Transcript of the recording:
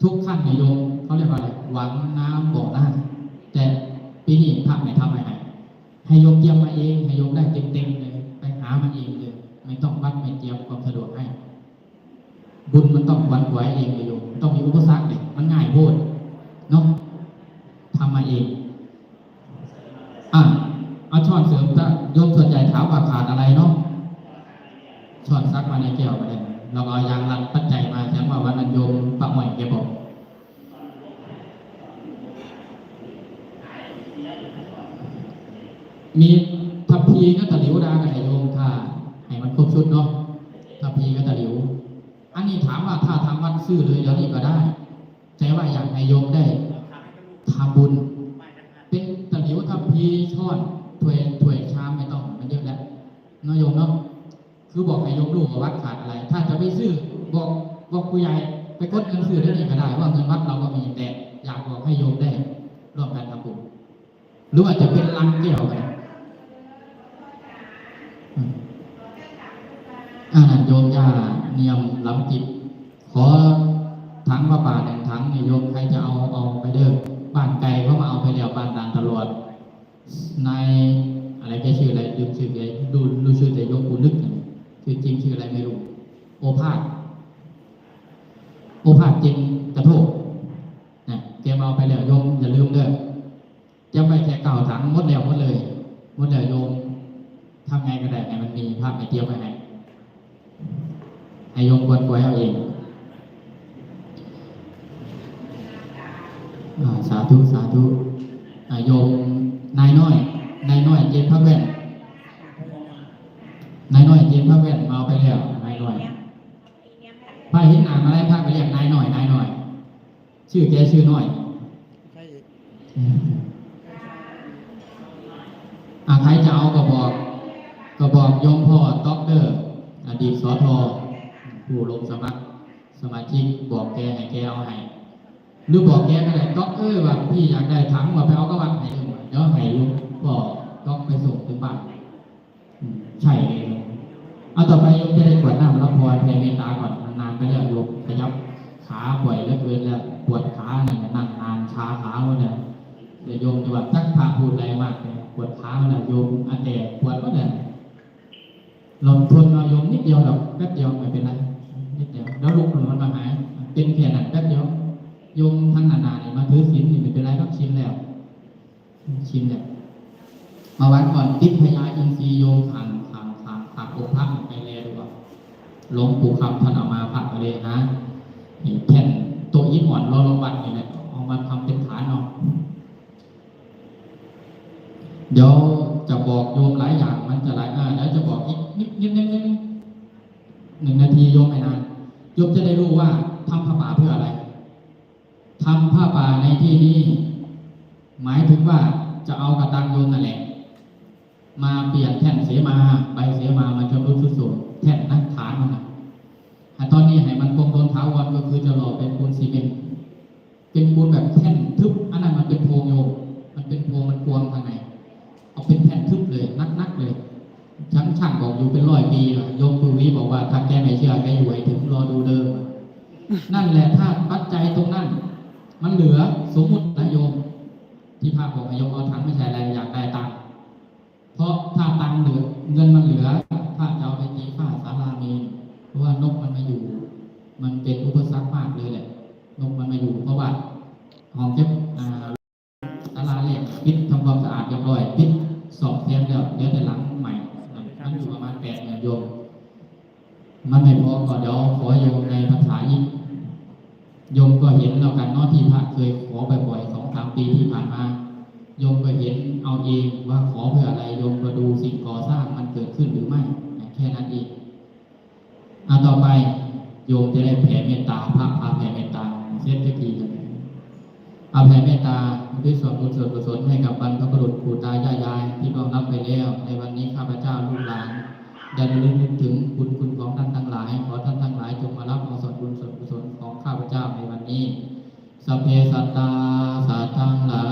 ທຸກຄັ້ງນີ້ໂຍມ ເຂົາຮຽກວ່າອະໄລ ຫວັງນ້ຳບໍ່ໜ້າ ແຕ່ປີນີ້ພະແມ່ທຳໄວ້ໃຫ້ ໃຫ້ໂຍມຕຽມມາເອງ ໃຫ້ໂຍມໄດ້ເຕັມໆເລີຍ ໄປຫາມັນເອງເລີຍ ແມ່ຕ້ອງວັດ ແມ່ຕຽມຄວາມສະດວກໃຫ້. ບຸນມັນຕ້ອງຂວນຂວາຍເອງເດ້ໂຍມ ມັນຕ້ອງມີອຸປະສັກເດ້ ມັນງ່າຍໂພດເນາະ ທຳມາເອງ. ອາ ເອົາຊ້ອນເສີມ ໂຍມສ່ວນໃຫຍ່ຖາມວ່າຂາດອະໄລເນາະ ຊ້ອນສັກມາໃນແກ້ວກໍໄດ້ ແລ້ວກໍເອົາຢາງລັດປັດໄຈມາ ແສດງວ່າວັນນັ້ນໂຍມປະອ້ອຍແກບອກ. ມີທັບພີກັບຕະຫຼິວດາກັນໃຫ້ໂຍມ ຖ້າໃຫ້ມັນຄົບຊຸດເນາະ ທັບພີກັບຕະຫຼິວ. ອັນນີ້ຖາມວ່າຖ້າທາງວັດຊື້ເລີຍດຽວນີ້ກໍໄດ້ ແຕ່ວ່າຢາກໃຫ້ໂຍມໄດ້ທຳບຸນ ເປັນຕະຫຼິວ ທັບພີ ຊ້ອນ ຖ້ວຍ ຖ້ວຍຊາມ ໄມ່ຕ້ອງ ມັນເຍອະແລ້ວເນາະໂຍມເນາະ. ຄືບອກໃຫ້ໂຍມຮູ້ວ່າວັດຂາດອະໄລ ຖ້າຈະໄປຊື້ ບອກ ບອກຜູ້ໃຫຍ່ໄປກົດເງິນຊື້ດຽວນີ້ກໍໄດ້ ເພາະເງິນວັດເຮົາກໍມີ ແຕ່ຢາກບອກໃຫ້ໂຍມໄດ້ຮ່ວມກັນທຳບຸນ ຫຼືວ່າຈະເປັນລັງແກ້ວກໍໄດ້. ອືມ ອັນນັ້ນໂຍມຢ່ານຽມລຳຕິບ ຂໍຖັງຜ້າປ່າໜຶ່ງຖັງນີ້ໂຍມ ໃຜຈະເອົາ ເອົາໄປເດີ ບ້ານໄກເຂົາມາເອົາໄປແລ້ວ ບ້ານດ່ານຕະຫຼອດ ນາຍ ອະໄລແກຊື່ອະໄລ ລືມຊື່ແກ ຮູ້ ຮູ້ຊື່ແຕ່ໂຍມຜູ້ລຶກ ຊື່ຈິງຊື່ອະໄລໄມ່ຮູ້ ໂອພາດ ໂອພາດເຈັນກະໂທກນະ ແກມາເອົາໄປແລ້ວ ໂຍມຢ່າລືມເດີ ຕຽມໄວ້ແຄ່ເກົ້າຖັງ ໝົດແລ້ວ ໝົດເລີຍ ໝົດແລ້ວໂຍມ ທຳໄງກໍໄດ້ໃຫ້ມັນມີ ພະແມ່ຕຽມໄວ້ໃຫ້ ໃຫ້ໂຍມກວນກວາຍເອົາເອງ. ອາ ສາທຸ ສາທຸ. ອາ ໂຍມນາຍນ້ອຍ ນາຍນ້ອຍເຈັນພະແວ່ນ ນາຍນ້ອຍເຈັນພະແວ່ນ ມາເອົາໄປແລ້ວ ນາຍນ້ອຍ. ພະເຫັນໜ້າມາໄດ້ ພະກໍຮຽກນາຍນ້ອຍ ນາຍນ້ອຍ ຊື່ແກຊື່ນ້ອຍ. ອາ ໃຜຈະເອົາກໍບອກ ກໍບອກໂຍມພໍ່ ດອກເຕີ ອະດີດ ສທ ຜູ້ລົງສະໝັກສະມາຊິກ ບອກແກໃຫ້ແກເອົາໃຫ້ ຫຼືບອກແກກໍໄດ້ ດອກເອີຍ ວ່າພີ່ຢາກໄດ້ຖັງ ວ່າໄປເອົາກັບວັດໃຫ້ເດີ ດຽວໃຫ້ໂຍມພໍ່ ດອກໄປສົ່ງເຖິງບ້ານ. ອືມ ໃຊ່ເລີຍ. ເອົາ ຕໍ່ໄປໂຍມຈະໄດ້ກວດນ້ຳຮັບພອນ ແຜ່ເມດຕາກ່ອນ ນານໄປແລ້ວໂຍມ ຂະຫຍັບຂາບ່ອຍເຫຼືອເກີນແລ້ວ ປວດຂາ ນັ້ນນະ ນັ່ງນານ ຊາຂາໝົດແລ້ວ. ດຽວໂຍມຈະວ່າ ຈັກພະພູດໃດມາກແທ້ ປວດຂາໝົດແລ້ວໂຍມ ອາແຕກປວດໝົດແລ້ວ. ລອງທົນເອົາໂຍມ ນິດດຽວດອກ ແປັບດຽວ ບໍ່ເປັນໄລ ນິດດຽວ ດຽວລຸກຂຶ້ນມາກໍຫາຍ ເປັນແຄ່ນັ້ນແປັບດຽວ. ໂຍມທັງໜ້າໆນີ້ມາຖືສິນນີ້ ບໍ່ເປັນໄລດອກ ຊິນແລ້ວ. ຊິນແລ້ວ ມາວັນກ່ອນ ຕິດພະຍາອິນຊີໂຍມ ຂ້າງ ຂ້າງ ຂ້າງ ຂ້າງອົງພະໄປແລດູວ່າ ຫຼວງປູ່ຄຳທ່ານເອົາມາ ພະກໍເລີຍຫາແທ່ນໂຕະຫີນອ່ອນ ລອລະວັດນີ້ແຫຼະ ເອົາມາທຳເປັນຖານເນາະ. ດຽວຈະບອກໂຍມຫຼາຍຢ່າງ ມັນຈະຫຼາຍ ເອີ ດຽວຈະບອກອີກນິດ ນິດໜຶ່ງ ໜຶ່ງນາທີ ໂຍມໄມ່ນານ ໂຍມຈະໄດ້ຮູ້ວ່າທຳຜ້າປ່າເພື່ອອະໄລ. ທຳຜ້າປ່າໃນທີ່ນີ້ ໝາຍເຖິງວ່າຈະເອົາກະຕັງໂຍມນັ້ນແຫຼະ ມາປ່ຽນແທ່ນເສມາ ໃບເສມາ ມາຈຳລຸດຊຸດໂຊມ ແທ່ນນະ ຖານມັນນະ. ອາ ຕອນນີ້ໃຫ້ມັນຄົງທົນຖາວອນ ກໍຄືຈະຫຼໍ່ເປັນປູນຊີເມັນ ເປັນປູນແບບແທ່ນທຶບ ອັນນັ້ນມັນເປັນໂພງໂຍມ ມັນເປັນໂພງ ມັນກວ້າງທາງໃນ. ເອົາເປັນແທ່ນທຶບເລີຍ ໜັກໆເລີຍ ຊ່າງ ຊ່າງບອກຢູ່ເປັນຮ້ອຍປີ ໂຍມຜູ້ຫວີບອກວ່າ ຖ້າແກໄມ່ເຊື່ອ ແກຢູ່ໃຫ້ເຖິງ ລໍດູເດີ. ນັ້ນແຫຼະ ຖ້າປັດໄຈຕົງນັ້ນມັນເຫຼືອ ສົມມຸດນະໂຍມ ທີ່ພະບອກໃຫ້ໂຍມເອົາຖັງມາໃສ່ແລ້ວ ຢາກໄດ້ຕັງ ເພາະຖ້າຕັງເຫຼືອ ເງິນມັນເຫຼືອ ພະຈະເອົາໄປຕີຟ້າສາລາເມນ ເພາະວ່ານົກມັນມາຢູ່ ມັນເປັນອຸປະສັກມາກເລີຍແຫຼະ ນົກມັນມາຢູ່ ເພາະວ່າຫ້ອງເກັບ ອາ ສາລາແລກປິດທຳຄວາມສະອາດຮຽບຮ້ອຍ ປິດສ້ອມແຊມແລ້ວ ເຫຼືອແຕ່ຫຼັງໃໝ່ ມັນຢູ່ປະມານແປດເດືອນໂຍມ ມັນໄມ່ພໍ ກໍດຽວຂໍໂຍມໃນພັນສາອີກ. ໂຍມກໍເຫັນແລ້ວກັນເນາະ ທີ່ພະເຄີຍຂໍບ່ອຍໆ ສອງສາມປີທີ່ຜ່ານມາ ໂຍມກໍເຫັນເອົາເອງວ່າຂໍເພື່ອອະໄລ ໂຍມກໍດູສິ່ງກໍ່ສ້າງມັນເກີດຂຶ້ນຫຼືໄມ່ ແຄ່ນັ້ນເອງ. ອາ ຕໍ່ໄປໂຍມຈະໄດ້ແຜ່ເມດຕາ ພະພາແຜ່ເມດຕາເສັດຈັກທີໜຶ່ງ. ອາ ແຜ່ເມດຕາ ອຸທິດສ່ວນບຸນສ່ວນກຸສົນໃຫ້ກັບບັນພະບຸລຸດ ປູ່ຕາ ຍ່າ ຍາຍ ທີ່ລ່ວງລັບໄປແລ້ວ. ໃນວັນນີ້ ຂ້າພະເຈົ້າ ລູກຫຼານ ໄດ້ລະລຶກນຶກເຖິງບຸນຄຸນຂອງທ່ານທັງຫຼາຍ. ຂໍທ່ານທັງຫຼາຍຈົ່ງມາຮັບເອົາສ່ວນບຸນສ່ວນກຸສົນຂອງຂ້າພະເຈົ້າໃນວັນນີ້. ສັບເພສັດຕາ ສັດທັງຫຼາຍ